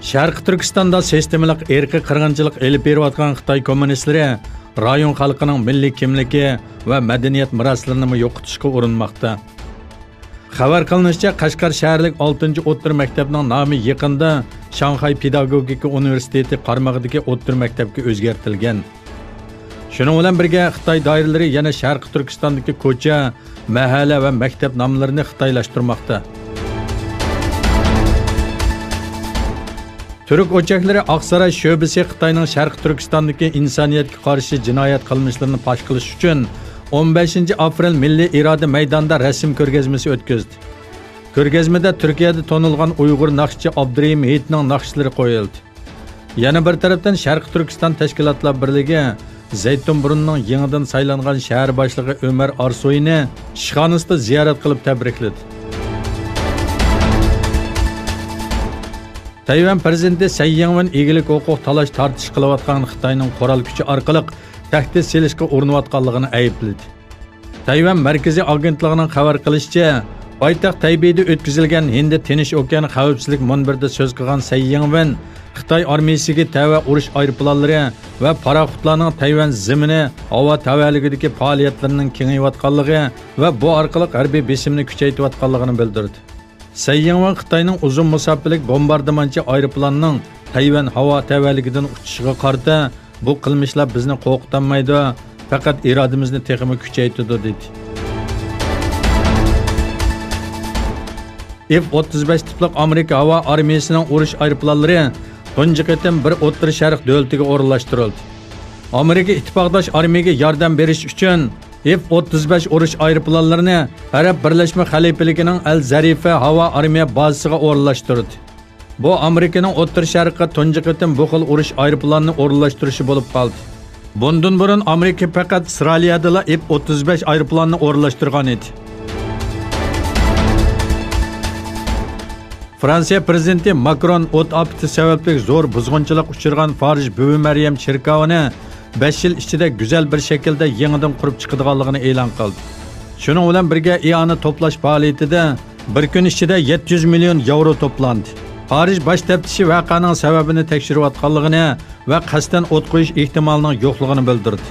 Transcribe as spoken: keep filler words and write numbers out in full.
شەرقىي تۈركىستاندا سىستېمىلىق ئىرقىي قىرغىنچىلىق ئېلىپ بېرىۋاتقان خىتاي كوممۇنىستلىرى رايون خەلقىنىڭ مىللىي كىملىكى ۋە مەدەنىيەت مىراسلىرىنىمۇ يوقىتىشقا ئۇرۇنماقتا. خەۋەر قىلىنىشىچە، قەشقەر شەھەرلىك ئالتىنچى ئوتتۇرا مەكتەپنىڭ نامى يېقىندا شاڭخەي پېداگوگىكا ئۇنىۋېرسىتېتى قارمىقىدىكى ئوتتۇرا مەكتەپكە ئۆزگەرتىلگەن. شۇنىڭ بىلەن بىرگە، خىتاي دائىرىلىرى يەنە شەرقىي تۈركىستاندىكى كوچا، مەھەللە ۋە مەكتەپ ناملىرىنى خىتايلاشتۇرماقتا. تۈرك ئوچاقلىرى ئاقساراي شۆبىسى خىتاينىڭ شەرقىي تۈركىستاندىكى ئىنسانىيەتكە قارشى جىنايەت قىلمىشلىرىنى پاش قىلىش ئۈچۈن ئون بەشىنچى ئاپرېل مىللىي ئىرادە مەيدانىدا رەسىم كۆرگەزمىسى ئۆتكۈزدى. كۆرگەزمىدە تۈركىيەدە تونۇلغان ئۇيغۇر ناخشىچى ئابدۇرېھىم ھېيتنىڭ ناخشىلىرى قويۇلدى. يەنە بىر تەرەپتىن، شەرقىي تۈركىستان تەشكىلاتلار بىرلىكى زەيتۇنبۇرۇننىڭ يېڭىدىن سايلانغان شەھەر باشلىقى ئۆمەر ئارسۇينى ئىشخانىسىدا زىيارەت قىلىپ تەبرىكلىدى. تەيۋەن پىرېزىدېنتى سەي يىڭۋېن ئىگىلىك ھوقۇق تالاش-تارتىش قىلىۋاتقان خىتاينىڭ قورال كۈچى ئارقىلىق تەھدىت سېلىشقا ئۇرۇنۇۋاتقانلىقىنى ئەيىبلىدى. تەيۋەن مەركىزىي ئاگېنتلىقىنىڭ خەۋەر قىلىشىچە، پايتەخت تەيبېيدە ئۆتكۈزۈلگەن ھىندى تىنچ ئوكيان خەۋپسىزلىك مۇنبىرىدە سۆز قىلغان سەي يىڭۋېن خىتاي ئارمىيىسىگە تەۋە ئۇرۇش ئايروپىلانلىرى ۋە پاراخوتلارنىڭ تەيۋەن زېمىنى، ھاۋا تەۋەلىكىدىكى پائالىيەتلىرىنىڭ كېڭىيىۋاتقانلىقى ۋە بۇ ئارقىلىق ھەربىي بېسىمنى كۈچەيتىۋاتقانلىقىنى بىلدۈردى. سەي يىڭۋېن خىتاينىڭ ئۇزۇن مۇساپىلىك بومباردىمانچى ئايروپىلاننىڭ تەيۋەن ھاۋا تەۋەلىكىدىن ئۇچۇشىغا قارىتا، بۇ قىلمىشلار بىزنى قورقۇتالمايدۇ، پەقەت ئىرادىمىزنى تېخىمۇ كۈچەيتىدۇ، دېدى. ئېف ئوتتۇز بەش تىپلىق ئامېرىكا ھاۋا ئارمىيىسىنىڭ ئۇرۇش ئايروپىلانلىرى تۇنجى قېتىم بىر ئوتتۇرا شەرق دۆلىتىگە ئورۇنلاشتۇرۇلدى. ئامېرىكا ئىتتىپاقداش ئارمىيىگە ياردەم بېرىش ئۈچۈن ئېف ئوتتۇز بەش ئۇرۇش ئايروپىلانلىرىنى ئەرەب بىرلەشمە خەلىپىلىكىنىڭ ئەل زەرىفە ھاۋا ئارمىيە بازىسىغا ئورۇنلاشتۇردى. بۇ ئامېرىكىنىڭ ئوتتۇرا شەرققە تۇنجى قېتىم بۇ خىل ئۇرۇش ئايروپىلانىنى ئورۇنلاشتۇرۇشى بولۇپ قالدى. بۇندىن بۇرۇن ئامېرىكا پەقەت ئىسرائىلىيەدىلا ئېف ئوتتۇز بەش ئايروپىلانىنى ئورۇنلاشتۇرغان ئىدى. فرانسىيە پىرېزىدېنتى ماكرون ئوت ئاپىتى سەۋەبلىك زور بۇزغۇنچىلىق ئۇچرىغان پارىژ بۈۋى مەريەم چېركاۋىنى بەش يىل ئىچىدە گۈزەل بىر شەكىلدە يېڭىدىن قۇرۇپ چىقىدىغانلىقىنى ئېلان قىلدى. شۇنىڭ بىلەن بىرگە، ئىئانە توپلاش پائالىيىتىدە بىر كۈن ئىچىدە يەتتە يۈز مىليون ياۋرو توپلاندى. پارىژ باش تەپتىشى ۋەقەنىڭ سەۋەبىنى تەكشۈرۈۋاتقانلىقىنى ۋە قەستەن ئوت قويۇش ئېھتىمالىنىڭ يوقلۇقىنى بىلدۈردى.